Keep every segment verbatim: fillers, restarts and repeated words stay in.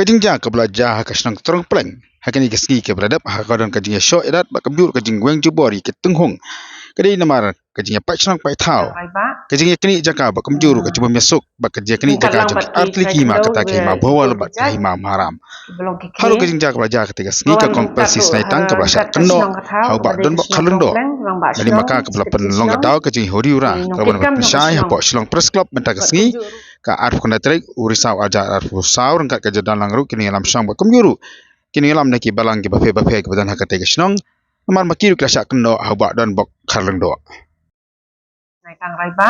Ka jingjia kaba la jia ha ka shnong Trongpleng ha kane ka sngi kaba la dep ha ka don ka jingïashoh ïadat bad kumjuh ka jingweng jubor ïa ki tynghong ka dei namar ka jingïapait shnong pait thaw, ka jingïaknieh jaka bad kumjuh ruh ka jingbym ïasuk bad ka jingïaknieh jaka jong ki artylli ki hima kata ka hima Bhowal bad ka hima Maharam. Haduh ka jingjia kaba la jia kata ka sngi ka Kong Percy Sniang kaba la shah kynnoh ha u Bah Donbok Kharlyngdoh, lane ma ka kaba la pynlong ka daw ka jinghuri hura kaba la pynshai hapoh Shillong Press Club mynta ka sngi ka arphew khyndai tarik u Risaw arhajar arphew saw ryngkat ka jingdon lang ruh ki nongïalam shnong bad kumjuh ruh ki nongïalam na ki balang kiba pher bapher kiba don ha katei ka shnong. Namar ma ki ruh ki la shah kynnoh ha u Bah Donbok Kharlyngdoh. Nai tang rai ba.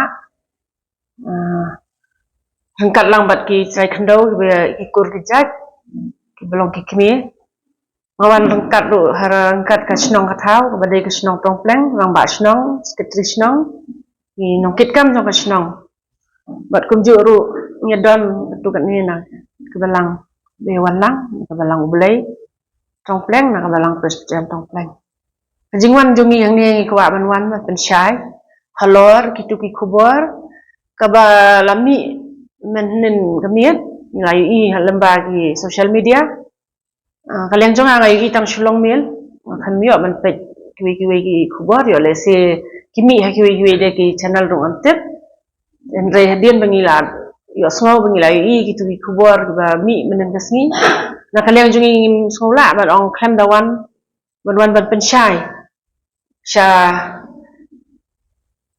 Ah, ryngkat lang bad ki trai khyndew kiba ki kur ki jait kiba long ki kmie. Nga wan ryngkat ruh ha ryngkat ka shnong ka thaw kaba dei ka shnong Trongpleng, rangbah shnong, sekretari shnong, ki nongkitkam jong ka shnong. Bad kumjuh ruh ngi don katu kane na ka balang Baiwan lang, na ka balang U Blei Trongpleng, na ka balang Presbyterian Trongpleng. Ka jingwan jong ngi hangne ngi kwah ban wan ban pynshai halor kitu ki khubor kaba la mih mynhynnin ka miet, ngi la ïohi ha lyngba ki social media. Ah, ka liang jong nga nga ïohi tang sha Shillong Mail, nga khlem ïoh ban peit kiwei kiwei ki khubor, ïoh lehse ki mih ha kiwei kiwei de ki channel ruh ngam tip. Hynrei hadien ba ngi la ïohsngew ba ngi la ïohi kitu ki khubor kiba mih mynhynnin ka sngi, na ka liang jong ngi ngim sngew lah ban ong khlem da wan ban wan ban pynshai sha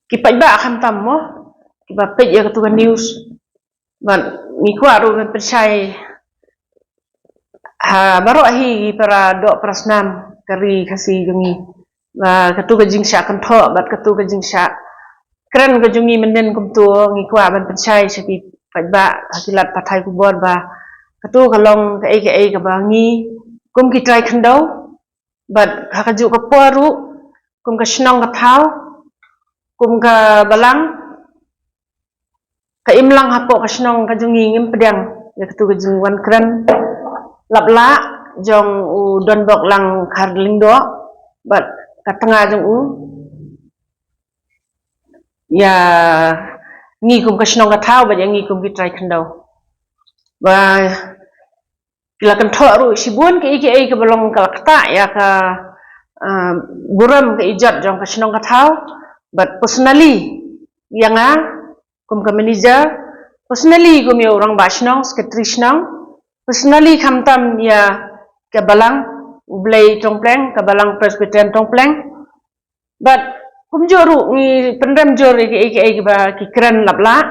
ki paidbah khamtam mo kiba peit ïa katu ka news. Bad ngi kwah ruh ban pynshai ha baroh hi ki para doh para snam ka ri Khasi jong ngi ba katu ka jingshah kynthoh bad katu ka jingshah kren ka jong ngi mynhynnin kumto ngi kwah ban pynshai sha ki paidbah ha ki lad pathai khubor ba katu ka long kaei kaei kaba ngi kum ki trai khyndew bad ha kajuh ka por ruh kum ka shnong ka thaw, kum ka balang, ka imlang hapoh ka shnong ka jong ngi ngim pdiang ïa katu ka jingwan kren lap lah jong u Donbok Lang Kharlyngdoh bad ka tnga jong u ïa ngi kum ka shnong ka thaw bad ïa ngi kum ki trai khyndew. Ba ki la kynthoh ruh shibun kiei kiei kiba long ka la ktah ïa ka, ah, burom ka ijot jong ka shnong ka thaw. Bad personally ïa nga kum ka manager, personally kum ïa u rangbah shnong, sekretari shnong, personally khamtam ïa ka balang U Blei Trongpleng, ka balang Presbyterian Trongpleng. Bad kumjuh ruh ngi pynrem jur ïa kiei kiei kiba ki kren lap lah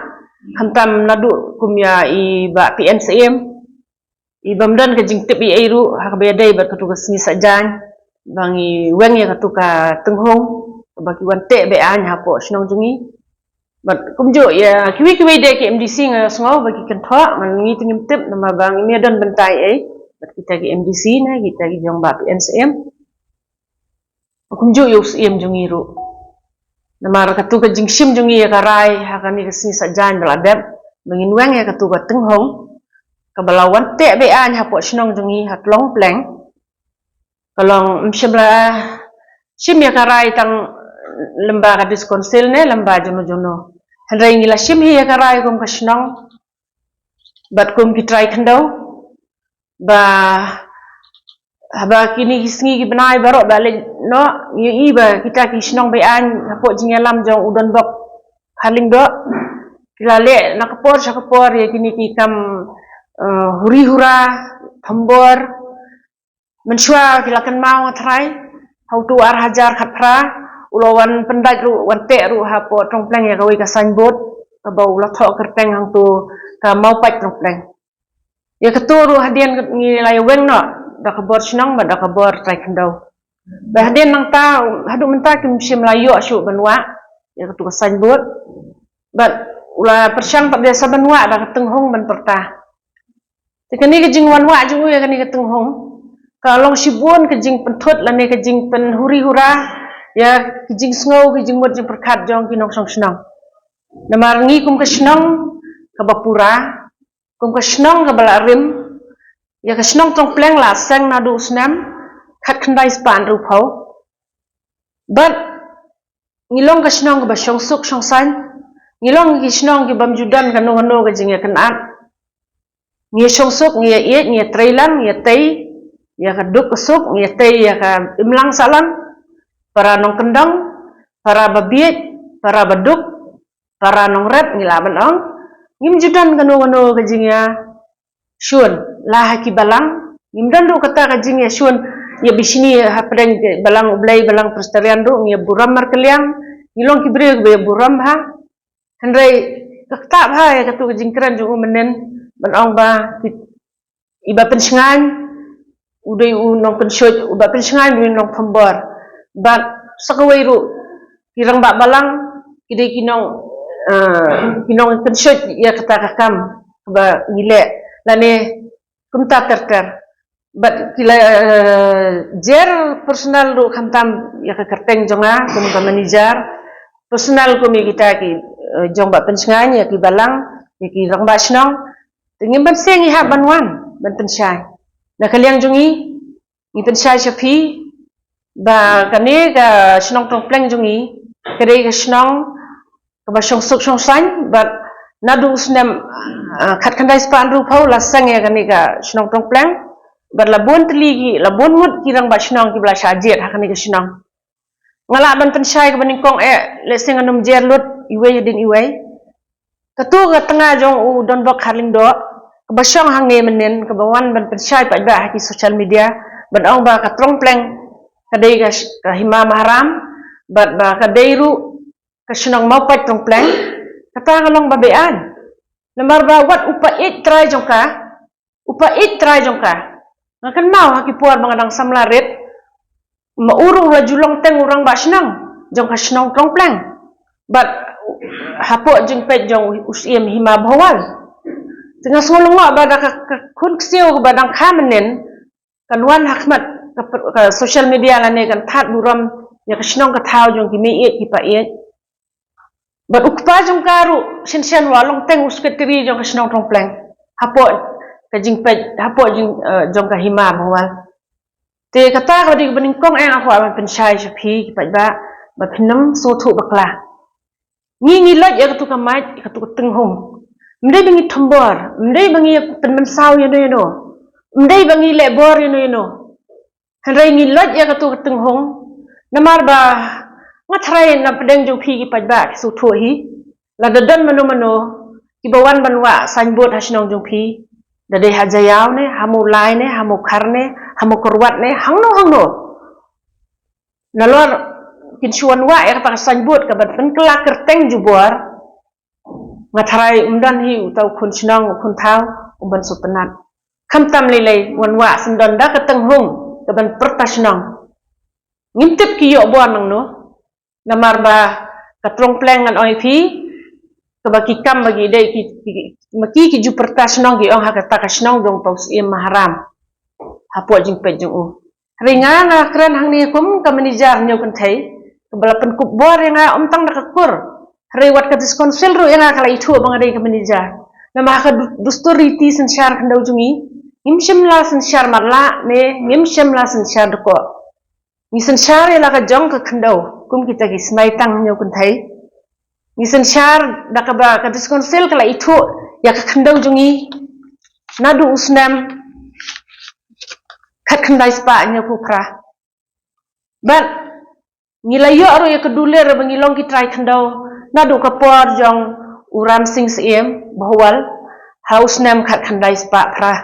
khamtam naduh kum ïa i Bah P N Syiem, i bym don ka jingtip ei ei ruh ha kaba ïadei bad katu ka sngi Saitjaiñ ba ngi weng ïa katu ka tynghong ba ki wan teh be-aiñ hapoh shnong jong ngi. Bad kumjuh ïa kiwei kiwei de ki M D C nga sngew ba ki kynthoh, man ngi te ngim tip namar ba ngim ïa don bynta ei ei bad kita ki M D C ne kita ki jong Bah P N Syiem. Kumjuh ïa u Syiem jong ngi ruh. Namar katu ka jingshim jong ngi ïa ka rai ha kane ka sngi Saitjaiñ ba la dep ba ngin weng ïa katu ka tynghong kaba la wan teh be-aiñ hapoh shnong jong ngi ha Tlong Pleng. Ka long ym shym la shim ïa ka rai tang lyngba ka District Council ne lyngba juno juno. Hynrei ngi la shim hi ïa ka rai kum ka shnong bad kum ki trai khyndew ba haba kine ki sngi ki bnai baroh ba leit noh ngi ïohi ba kita ki shnong be-aiñ hapoh jingïalam jong u Donbok Kharlyngdoh ki la leh na ka por sha ka por ïa kine ki kam, eh, huri hura thombor. Mynshuwa ki la kynmaw nga tharai ha utu ar hajar khatphra u la wan pyndait ruh wan teh ruh hapoh Trongpleng ïa kawei ka signboard kaba u la thoh kyrteng hangto ka Mawpait Trongpleng. Ïa kato ruh hadien ngi la ïa weng noh da ka bor shnong bad da ka bor trai khyndew. Ba hadien nangta haduh mynta kim shym la ïoh shuh ban wah ïa kato ka signboard. Bad u la pyrshang pat de sa ban wah da ka tynghong ban pyrta. Te kane ka jingwan wah jong u ïa kane ka tynghong ka long shibun ka jingpynthut lane ka jingpynhuri hura ïa ka jingsngew ka jingmut jingpyrkhat jong ki nongshong shnong. Namar ngi kum ka shnong kaba pura, kum ka shnong kaba la rim, ïa ka shnong Trongpleng la seng naduh u snem khatkhyndai spah hynriewphew. Bad ngi long ka shnong kaba shongsuk shongsaiñ, ngi long ki shnong ki bym ju don kano kano ka jingïakynad. Ngi ïa shong suk, ngi ïa ïeit, ngi ïa trei lang, ngi ïa tei ïa ka duk ka suk, ngi ïa tei ïa ka imlang sahlang. Para nongkyndong, para ba bieit, para ba duk, para nongrep, ngi lah ban ong. Ngim ju don kano kano ka jingïashun la ha ki balang. Ngim don ruh kata ka jingïashun ïa bishni hapdeng ki balang U Blei, balang Presbyterian ruh, ngi ïa burom markylliang. Ngi long ki briew ba ïa burom bha. Hynrei ka ktah bha ïa katu ka jingkren jong u mynnin, ban ong ba ki, i Bah Pynshngaiñ u dei u nongkynshuid, u Bah Pynshngaiñ u dei u nongthombor. Bad sa kawei ruh, ki rangbah balang ki dei ki nong, eh, ki nongkynshuid ïa kata ka kam ba ngi leh, lane kumta ter ter. Bad ki la, eh, jer personal ruh, khamtam ïa ka kyrteng jong nga kum ka manager, personal kum ïa kita ki, eh, jong Bah Pynshngaiñ, ïa ki balang, ïa ki rangbah shnong. Te ngim banse ngi hap ban wan ban pynshai. Na ka liang jong ngi, ngi pynshai sha phi ba kane ka shnong Tongpleng jong ngi ka dei ka shnong kaba shong suk shong saiñ. Bad naduh u snem, ah, khatkhyndai spah hynriewphew la seng ïa kane ka shnong Tongpleng. Bad la bun tylli ki, la bun ngut ki rangbah shnong kiba la shah jied ha kane ka shnong. Nga lah ban pynshai kaba nyngkong eh, lehse ngan ym jer lut iwei hadien iwei. Katu ka tnga jong u Donbok Kharlyngdoh, kaba shong hangne mynnin, kaba wan ban pynshai paidbah ha ki social media, ban ong ba ka Tongpleng ka dei ka sh-, ka hima Maharam, bad ba ka dei ruh ka shnong Mawpait Tongpleng. Kata ka long ba beaiñ. Namar ba wat u paid trai jong ka, u paid trai jong ka. Nga kynmaw ha ki por ba nga dang samla rit, ma u ruh u la ju long teng u rangbah shnong jong ka shnong Tongpleng. Bad hapoh jingpeit jong u Syiem Hima Bhowal. Te nga sngew lyngngoh ba da ka, ka khun ksiew kaba dang kha mynnin kan wan ha khmat ka, ka social media lane kan thad burom ïa ka shnong ka thaw jong ki mei ïeit ki pa ïeit. Bad u kpa jong ka ruh shen shen u la long teng u secretary jong ka shnong Tongpleng hapoh ka jingpeit, hapoh jing, eh, jong ka hima Bhowal. Te kata ka dei kaba nyngkong eh nga kwah ban pynshai sha phi ki paidbah ba phin ym sngewthuh bakla. Ngi ngi lait ïa katu ka mic, ïa katu ka tynghung. Ym dei ba ngi thombor, ym dei ba ngi pynmynsaw ïano ïano, ym dei ba ngi leh bor ïano ïano. Hynrei ngi lait ïa katu ka tynghung namar ba nga tharai na pdeng jong phi ki paidbah ki sngewthuh hi. Lada don mano mano kiba wan ban wah signboard ha shnong jong phi, da dei ha Jaïaw ne, ha Mawlai ne, ha Mawkhar ne, ha Mawkyrwat ne, hangno hangno. Nalor kin shu wan wah ïa kata ka signboard kaban pynkylla kyrteng jubor. Nga tharai ym don hi uta u khun shnong u khun thaw u ban sngewtynnat. Khamtam lei lei wan wah sngewdon da ka tynghung kaban pyrta shnong. Ngim tip ki ïoh bor nangno. Namar ba ka Tongpleng ngan ong ïa phi, kaba ki kam ba ki dei ki, ki, ma ki ki ju pyrta shnong ki ong ha kata ka shnong jong u Syiem Maharam. Hapoh jingpeit jong u. Hynrei nga nga kren hangne kum ka manager Hynñiewkynthei, kaba la pynkup bor ïa nga ym tang da ka kur. Hynrei wat ka District Council ruh ïa nga ka la ithuh ba nga dei ka manager. Namar ha ka du-, dustur riti synshar khyndew jong ngi, ngim shym la synshar matlah ne ngim shym la synshar dkoh. Ngi synshar ïa la ka jong ka khyndew kum kita ki sngewthuh Hynñiewkynthei. Ngi synshar da kaba ka District Council ka la ithuh ïa ka khyndew jong ngi naduh u snem khatkhyndai spah hynñiewphew phra. Bad ngi la ïoh ruh ïa ka dulir ba ngi long ki trai khyndew naduh ka por jong u Ramsing Syiem Bhowal ha u snem khatkhyndai spah phra.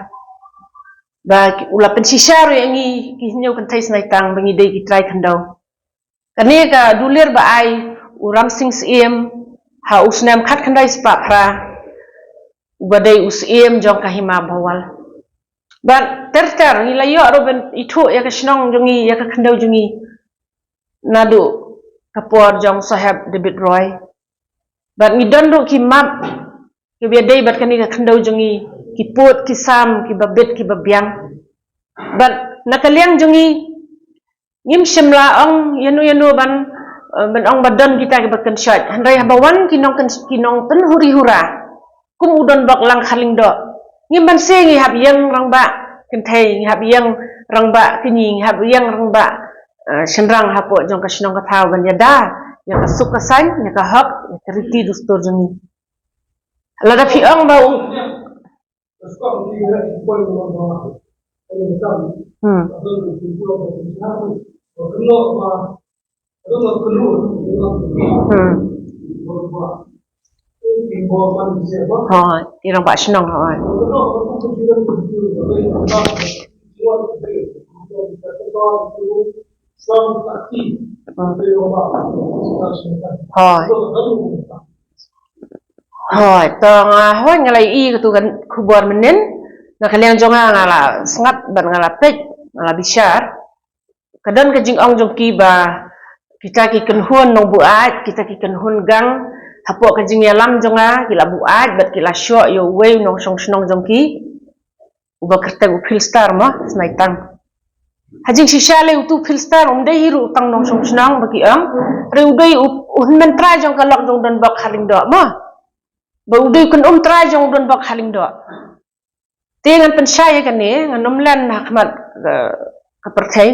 Ba ki, u la pynshisha ruh ïa ngi ki Hynñiewkynthei Sngewthuh ba ngi dei ki trai khyndew. Kane ka dulir ba ai u Ramsing Syiem ha u snem khatkhyndai spah phra, uba dei u Syiem jong ka hima Bhowal. Bad ter ter ngi la ïoh ruh ban ithuh ïa ka shnong jong ngi, ïa ka khyndew jong ngi naduh ka por jong Saheb David Roy. Bad ngi don ruh ki map kiba ïadei bad kane ka khyndew jong ngi, ki pud ki sam kiba bit kiba biang. Bad na ka liang jong ngi ngim shym la ong ïano ïano ban, eh, ban ong ba don kita kiba kynshoh. Hynrei haba wan ki nong kyn-, ki nongpynhuri hura kum u Donbok Lang Kharlyngdoh, ngim banse ngi hap ïeng rangbah kynthei, ngi hap ïeng rangbah kñi, ngi hap ïeng rangbah, eh, shynrang hapoh jong ka shnong ka thaw ban ïada ïa ka suk ka saiñ, ïa ka hok, ïa ka riti dustur jong ngi. Lada phi ong ba u Hmm. Hmm. Hooid, i rangbah shnong, hooid. Hooid. Hooid, to nga, hooid, nga la ïohi katu ka khubor mynnin. Na ka liang jong nga, nga la sngap bad nga la peit, nga la bishar. Ka don ka jingong jong ki ba kita ki kynhun nongbuaid, kita ki kynhun gang, hapoh ka jingïalam jong nga, ki la buaid bad ki la shoh ïa uwei u nongshong shnong jong ki, uba kyrteng u Philstar mo, Snaitang. Ha jingshisha lei utu u Philstar um dei hi ruh tang nongshong shnong ba ki ong, hynrei u dei u, u hynmen trai jong ka lok jong u donbok ha Lyngdoh mo. Ba u dei u kynum trai jong u donbok ha Lyngdoh. Te ngan pynshai ïa kane, ngan ym len ha khmat, eh, ka pyrthei.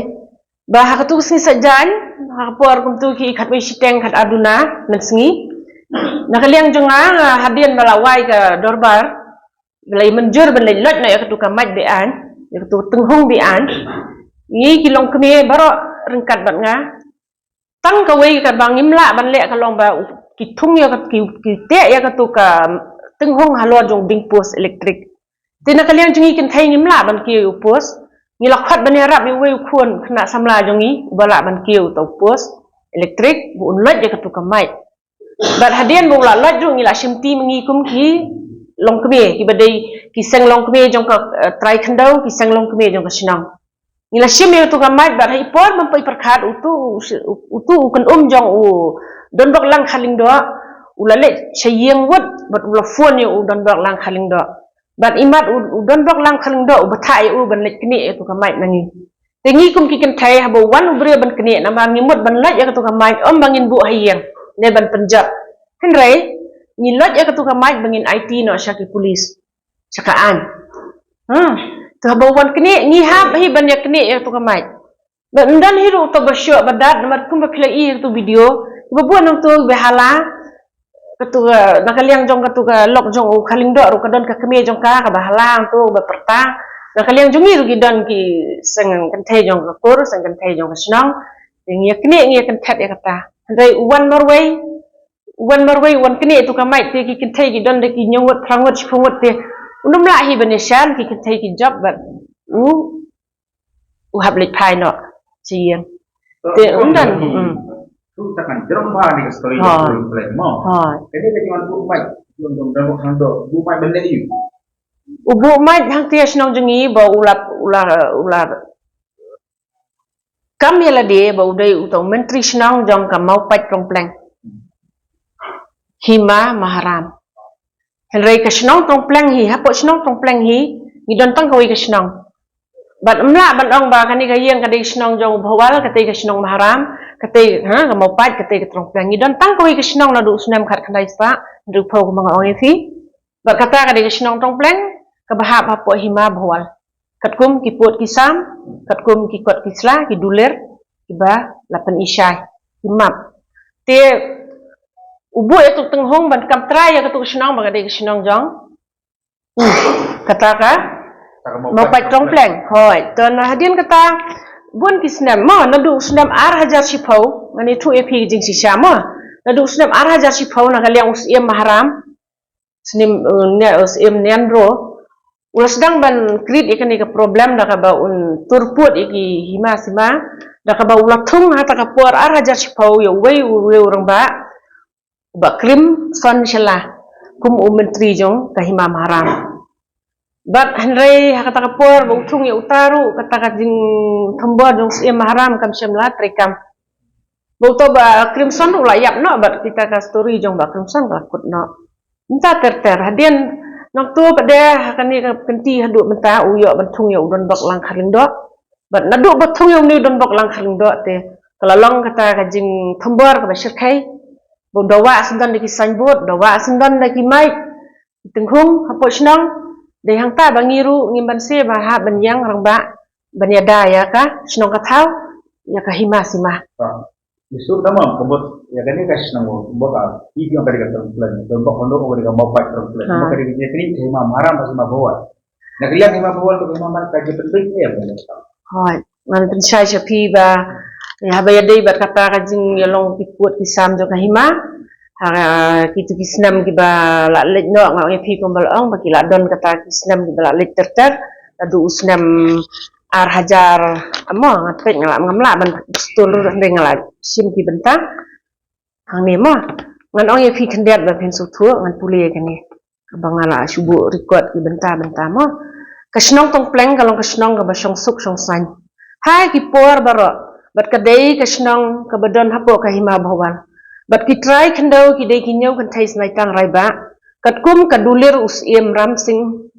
Ba ha katu ka sngi Saitjaiñ, ha ka por kumtu ki khatwei shiteng khatar duna mynsngi. Na ka liang jong nga, hadien ba la wai ka dorbar, ba la ïa mynjur ban leit loit noh ïa katu ka mike be-aiñ, ïa katu ka tynghung be-aiñ. Ngi ki longkmie baroh ryngkat bad nga. Tang kawei kaba ngim lah ban leh ka long ba u, ki thung ïa ka, ki, ki teh ïa katu ka tynghung halor jong u dieng post elektrik. Te na ka liang jong ngi kynthei ngim lah ban kiew ïa u post. Ngi la khot ban ïarap ïa uwei u khun khynnah samla jong ngi uba lah ban kiew ïa uta u post elektrik ba un loit ïa katu ka mike. Bad hadien ba u la loit ruh ngi la shimti ma ngi kum ki longkmie, kiba dei ki seng longkmie jong ka, eh, trai khyndew, ki seng longkmie jong ka shnong. Ngi la shim ïa utu ka mike bad ha i por ba poi pyrkhat utu, utu u kynum jong u donbok lang ha Lyngdoh u la leit sha ïing wut bad u la phone ïa u donbok lang ha Lyngdoh. Bad imat u, u donbok lang ha Lyngdoh u batai ïa u ban leit knieh ïa utu ka mike na ngi. Te ngi kum ki kynthei haba wan u briew ban knieh namar ngi mut ban leit ïa katu ka mike ym ba ngin buh ha ïing ne ban pynjot. Hynrei ngi leit ïa katu ka mike ba ngin aiti noh sha ki pulis. Sha ka aiñ. Ha. Te haba wan knieh ngi hap hi ban ïa knieh ïa katu ka mike. Ba ym don hi ruh uta ba shoh ba dat namar kumba phi la i ïa katu video. Ba buh nangtu ba hala. Katu ka, na ka liang jong katu ka lok jong u ha Lyngdoh ruh ka don ka kmie jong ka kaba hala hangtu ba pyrta. Na ka liang jong ngi ruh ki don ki seng kynthei jong ka kur, seng kynthei jong ka shnong. Ngi ïa knieh ngi ïa kynthet ïa kata. Hynrei u wan marwei, u wan marwei, u wan knieh ïa utu ka mike te ki kynthei ki don da ki hynñiew ngut, phra ngut, shiphew ngut te. Un ym lah hi ban ïashem, ki kynthei ki jop bad u, u hap leit phai noh sha ïing. Te un don. Hmm. Tu takkan jerem ba ni ka story. Ha. Ka story play mo. Ha. Kane ka jingwan buh mike, jingwan dong dong khang do, buh mike ban leh ïu. U buh mike hangta ha shnong jong ngi ba u la, u la, u la kam ïa lade ba u dei uta u myntri shnong jong ka Mawpait Tongpleng. Hima Maharam. Hynrei ka shnong Tongpleng hi, hapoh shnong Tongpleng hi, ngi don tang kawei ka shnong. Bad ym lah ban ong ba kane ka ïing ka dei shnong jong u Bhowal, katei ka shnong Maharam, katei, ha, ka Mawpait, katei ka Tongpleng. Ngi don tang kawei ka shnong naduh u snem khatkhyndai spah hynriewphew kumba nga ong ïa phi. Bad kata ka dei ka shnong Tongpleng kaba hap hapoh Hima Bhowal. Katkum ki pud ki sam, katkum ki kot ki sla, ki dulir, kiba la pynishai, ki map. Te u buh ïa utu u tynghung ban kam trai ïa katu ka shnong ba ka dei ka shnong jong. Hmm. Kata ka Mawpait Tongpleng. Hooid. To na hadien kata bun ki snem mo, naduh u snem ar hajar shiphew, ngan ïathuh ïa phi ka jingshisha mo. Naduh u snem ar hajar shiphew na ka liang u Syiem Maharam. Snem, eh, ne, eh, Syiem Nianro. U la sdang ban create ïa kane ka problem da kaba un tur pud ïa ki hima sima. Da kaba u la thung ha kata ka por ar hajar shiphew ïa uwei, uwei u rangbah. Bah Crimson Shylla. Kum u myntri jong ka Hima Maharam. Bad hynrei ha kata ka por ba u thung ïa uta ruh kata ka jingthombor jong Syiem Maharam kam shym la treikam. Ba uta Bah Crimson ruh la ïap noh bad kita ka story jong Bah Crimson ka la kut noh. Mynta ter ter hadien nangtu pat de ha kane ka kynti haduh mynta u ïoh ban thung ïa u donbok lang ha Lyngdoh. Bad naduh ba thung ïa une u donbok lang ha Lyngdoh te ka la long kata ka jingthombor kaba shyrkhei. Ba u dawa sendon da ki signboard, dawa sendon da ki mike, ki tynghung hapoh shnong. Dei hangta ba ngi ruh ngim banse ba hap ban ïeng rangbah ban ïada ïa ka shnong ka thaw, ïa ka hima sima. Ïa suk tamam ka bot ïa kane ka shnong bot ka i biang ka dei ka Tongpleng, ka bot ka dei ka Mawpait Tongpleng, ka dei ka Hima Maharam ka Hima Bhowal. Na ka liang Hima Bhowal bad ka Hima Mar ka jingpynbeit ïa ka. Hooid, ngan pynshai sha phi ba ïa haba ïadei bad kata ka jingïalong ki pud ki sam jong ka hima. Ha kitu ki snem kiba la leit noh, nga ong ïa phi kumba la ong ba ki la don kata ki snem kiba la leit ter ter. Naduh u snem ar hajar, amo nga peit nga la ngam lah ban pistol ruh hynrei nga la shim ki bynta. Hangne mo, ngan ong ïa phi khyndiat ba phin sngewthuh, ngan pule ïa kane. Kaba nga la shu buh record ki bynta bynta mo. Ka shnong Tongpleng ka long ka shnong kaba shong suk shong saiñ ha ki por baroh. Bad ka dei ka shnong kaba don hapoh ka Hima Bhowal. Bad ki trai khyndew ki dei ki ñiew kynthei snaitang raibah. Katkum ka dulir u Syiem Ram Singh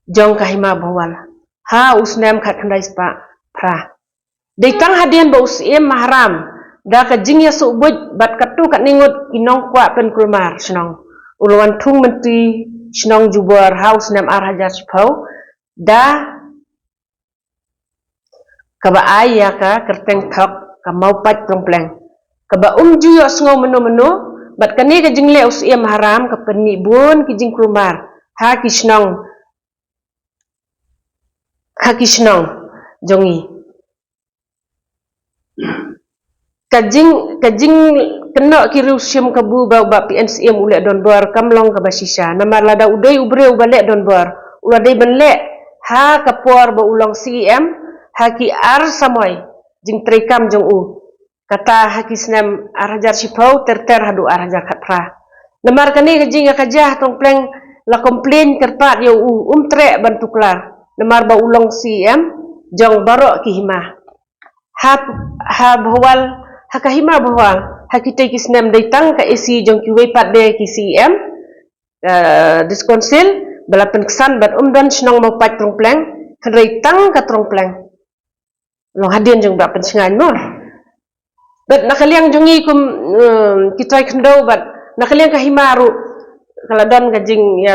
jong ka Hima Bhowal ha u snem khatkhyndai spah phra. Dei tang hadien ba u Syiem Maharam da ka jingïasuh buit bad katto katne ngut ki nongkwah pynkulmar shnong, u la wan thung myntri shnong jubor ha u snem ar hajar shiphew, da kaba ai ïa ka kyrteng thok ka Mawpait Tongpleng, kaba um ju ïohsngew mynno mynno. Bad kane ka jingleh u Syiem Maharam ka pynmih bun ki jingkulmar ha ki shnong, ha ki shnong jong ngi. Ka jing, ka jingkynnoh ki riew shim kabu ba u Bah P N Syiem u leh donbor kam long kaba shisha. Namar lada u dei u briew uba leh donbor, u la dei ban leh ha ka por ba u long C E M, ha ki ar samoi jingtreikam jong u. Kata ha ki snem ar hajar shiphew ter ter haduh ar hajar khatphra. Namar kane ka jingïakajia ha Tongpleng la complain kyrpad ïa u, um treh ban tuklar. Namar ba u long C E M jong baroh ki hima. Ha, ha Bhowal, ha ka Hima Bhowal, ha kitei ki snem dei tang ka A C jong kiwei pat de ki C E M, eh, District Council, ba la pynksan bad um don shnong Mawpait Tongpleng, hynrei tang ka Tongpleng. Long hadien jong ba pynshngaiñ mo. Bad na ka liang jong ngi kum, um, ki trai khyndew bad na ka liang ka hima ruh ka la don ka jing ïa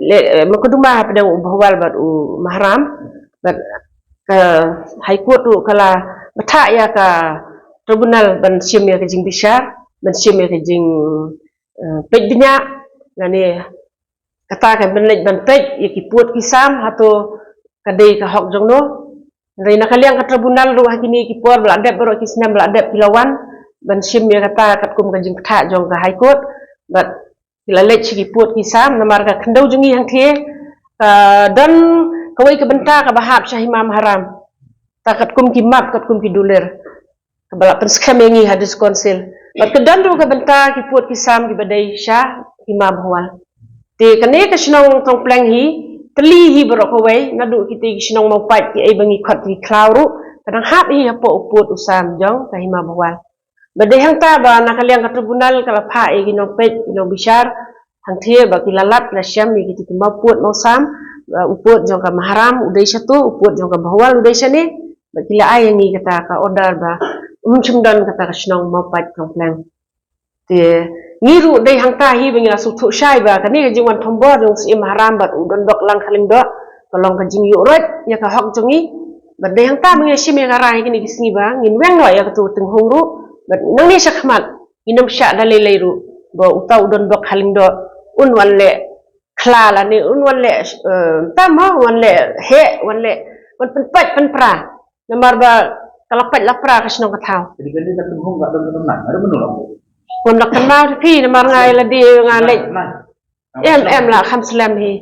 le, eh, mukduma hapdeng u Bhowal bad u Maharam. Bad ka High Court ruh ka la bthah ïa ka tribunal ban shim ïa ka jingbishar, ban shim ïa ka jing, eh, peit bniah lane kata ka ban leit ban peit ïa ki pud ki sam hato ka dei ka hok jong no. Hynrei na ka liang ka tribunal ruh ha kine ki por ba la dep baroh ki snem ba la dep ki la wan ban shim ïa kata katkum ka jingpyntha jong ka High Court. Bad ki la leit sha ki pud ki sam namar ka khyndew jong ngi hangthie ka don kawei ka bynta kaba hap sha Hima Maharam. Ta katkum ki map katkum ki dulir. Kaba la pynskhem ïa ngi ha District Council. Bad ka don ruh ka bynta ki pud ki sam kiba dei sha Hima Bhowal. Te kane ka shnong Tongpleng hi, tylli hi baroh kawei, naduh kitei ki shnong Mawpait kiei ba ngi khot ki khlaw ruh, ka dang hap hi hapoh u pud u sam jong ka Hima Bhowal. Bad dei hangta ba na ka liang ka tribunal ka la phah ïa ki nongpeit, ki nongbishar, hangthie ba ki la lap la shem ïa kitei ki mawpud mawsam, ba u pud jong ka Maharam u dei shato, u pud jong ka Bhowal u dei shane, ba ki la ai ïa ngi kata ka order ba um shym don kata ka shnong Mawpait Tongpleng. Te ngi ruh dei hangta hi ba ngi la sngewthuh shai ba kane ka jingwan thombor jong u Syiem Maharam bad u Donbok Langkha Lyngdoh ka long ka jingïuhroit ïa ka hok jong ngi. Bad dei hangta ba ngi la shim ïa ka rai ha kine ki sngi ba ngin weng noh ïa katu ka tynghong ruh. Bad nangne shakhmat ngin ym shah da lei lei ruh ba uta u Donbok Langkha Lyngdoh un wan leh khla lane un wan leh, eh, tam mo, wan leh heh, wan leh, wan pynpait pynpra. Namar ba ka la pait la pra ka shnong ka thaw. Jadi kane ka tynghong ka don ka tynlang, ada menurut aku. Ngam da kynmaw te phi namar nga ïa lade nga leit. Em, em, la kham slem hi.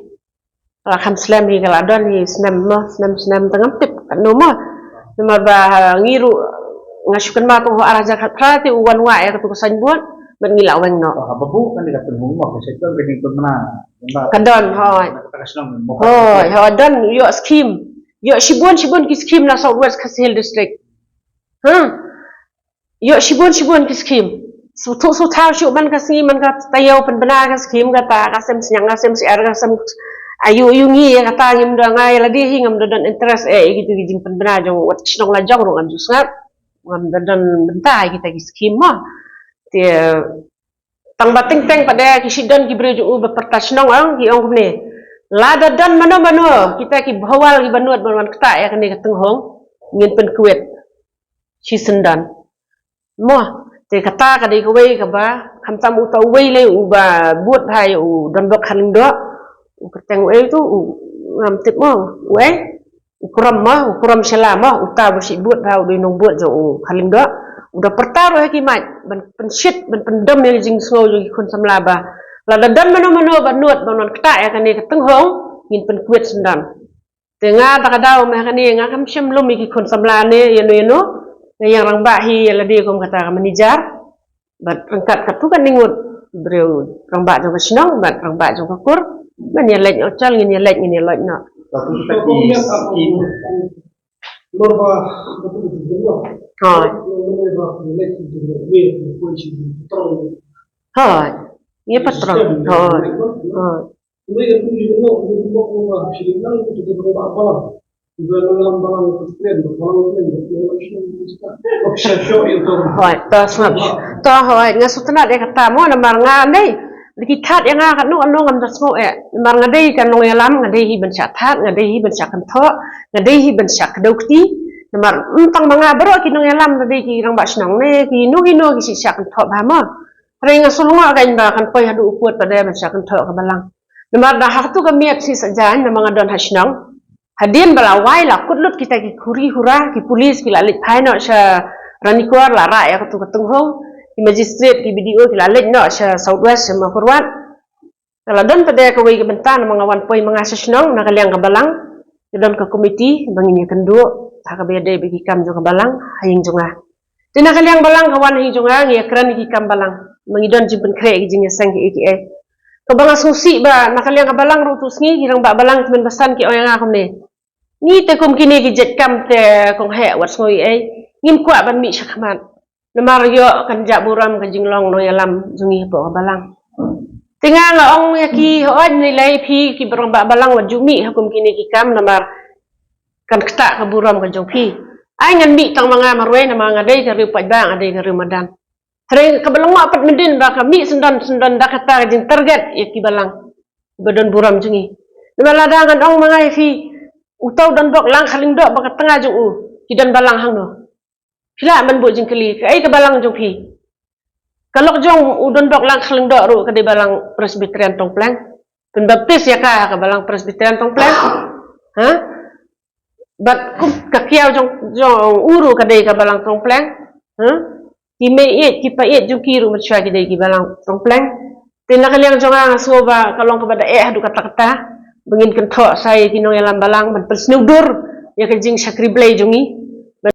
La kham slem hi ka la don hi snem mo, snem, snem tang ngam tip katno mo. Namar ba, ha, ngi ruh nga shu kynmaw tang ha ar hajar khatphra te u wan wah ïa katu ka signboard bad ngi la weng noh. Oh, ha babu kan ka tynghong mo ka sha don ka jingpynbna. Ka don, hooid. Ka shnong mo. Hooid, hooid, don ïoh skim. Ïoh shibun shibun ki skim na South West Khasi Hills District. Ha. Ïoh shibun shibun ki skim. Sngewthuh sngewthaw shuh man ka sngi man ka taïew pynbna ka skim kata ka sem sniang ka sem syiar ka sem aïu aïu ngi ïa kata ngim da, nga ïa lade hi ngam da don interest eh ïa kitu ki jingpynbna jong wat shnong la jong ruh ngam ju sngap. Ngam da don bynta ïa kita ki skim mo. Te tang ba teng teng pat de ki shu don ki briew jong u ba pyrta shnong ong ki ong kumne. Lada don mano mano kita ki Bhowal kiba nud ban wan ktah ïa kane ka tynghong ngin pynkwit. Shi syndon. Mo, te kata ka dei kawei kaba, khamtam uta uwei lei uba bud ha ïa u Donbok Langkha Lyngdoh, U kyrteng u ei tu, u ngam tip mo, u ei. U Krom mo, u Krom Shala mo, uta ba shi bud ba u dei nongbud jong u Kharlyngdoh. U da pyrta ruh ha ki mic ban pynshit, ban pyndem ïa ka jingsngew jong ki khun samla ba lada don mano mano ba nud ban wan ktah ïa kane ka tynghong, ngin pynkwit syndon. Te nga da ka daw ma kane nga kam shym lum ïa ki khun samla ne ïa no ïa no. Nga ïeng rangbah hi ïa lade kum kata ka manager. Bad ryngkat katto katne ngut briew, rangbah jong ka shnong bad rangbah jong ka kur. Ban ïa leit noh, chal ngin ïa leit, ngin ïa leit noh. Hooid. Hooid. Ïa patrol. Hooid. Hooid. Hooid, to sngap. To hooid, nga sngewtynnat ïa kata mo, namar nga dei. Lada ki thad ïa nga katno katno ngam da sngew eh. Namar nga dei ka nongïalam, nga dei hi ban shah thad, nga dei hi ban shah kynthoh, nga dei hi ban shah kdew kti. Namar ym tang ma nga baroh ki nongïalam, nga dei ki rangbah shnong ne kino kino ki shah kynthoh bha mo. Hynrei nga sngewlyngngoh kein ba kan poi haduh u pud pat de ban shah kynthoh ka balang. Namar da ha katu ka miet shi sa jan namar nga don ha shnong. Hadien ba la wai la kut lut kita ki khuri khura, ki pulit ki la leit phai noh sha Ranikor, la rah ïa katu ka tynghong. Ki magistrate, ki B D O ki la leit noh sha South West, sha Mawkyrwat. Te la don pat de kawei ka bynta namar nga wan poi ma nga sha shnong na ka liang ka balang. Ka don ka komiti ba ngin ïakynduh ha kaba ïadei bad ki kam jong ka balang ha ïing jong nga. Te na ka liang balang ka wan ha ïing jong nga, ngi ïakren ïa ki kam balang. Ma ngi don jingpynkhreh ïa ki jingïaseng kiei kiei. Kaba nga sngewsih ba na ka liang ka balang ruh tu sngi ki rangbah balang ki mynbasan ki ong ïa nga kumne. Ngi te kum kine ki jait kam te kong heh wat sngew ei ei. Ngim kwah ban mih shakhmat. Namar ïoh kan jah burom ka jinglong nongïalam jong ngi hapoh ka balang. Te nga nga ong ïa ki, hooid, ngi lei phi ki rangbah balang wat ju mih ha kum kine ki kam namar kan ktah ka burom ka jong phi. Ai ngan mih tang ma nga marwei namar nga dei ka riew paidbah, nga dei ka riew madan. Hynrei kaba long ma pat myndin ba ka mih syndon syndon da kata ka jingtarget ïa ki balang ba don burom jong ngi. Namar lada ngan ong ma nga ïa phi, uta u Donbok Langkharlyngdoh ba ka tnga jong u ki don balang hangno? Phi lah ban buh jingkylli, kaei ka balang jong phi? Ka lok jong u Donbok Langkharlyngdoh ruh ka dei balang Presbyterian Tongpleng. Pynbaptis ïa ka ha ka balang Presbyterian Tongpleng. Ha? Bad kum ka kiaw jong, jong u ruh ka dei ka balang Tongpleng. Ha? Ki mei ïeit, ki pa ïeit jong ki ruh mynshuwa ki dei ki balang Tongpleng. Te na ka liang jong nga nga sngew ba ka long kaba da eh haduh katta katta ba ngin kynthoh sa ïa ki nongïalam balang ban pynsngew dur ïa ka jingshakri Blei jong ngi.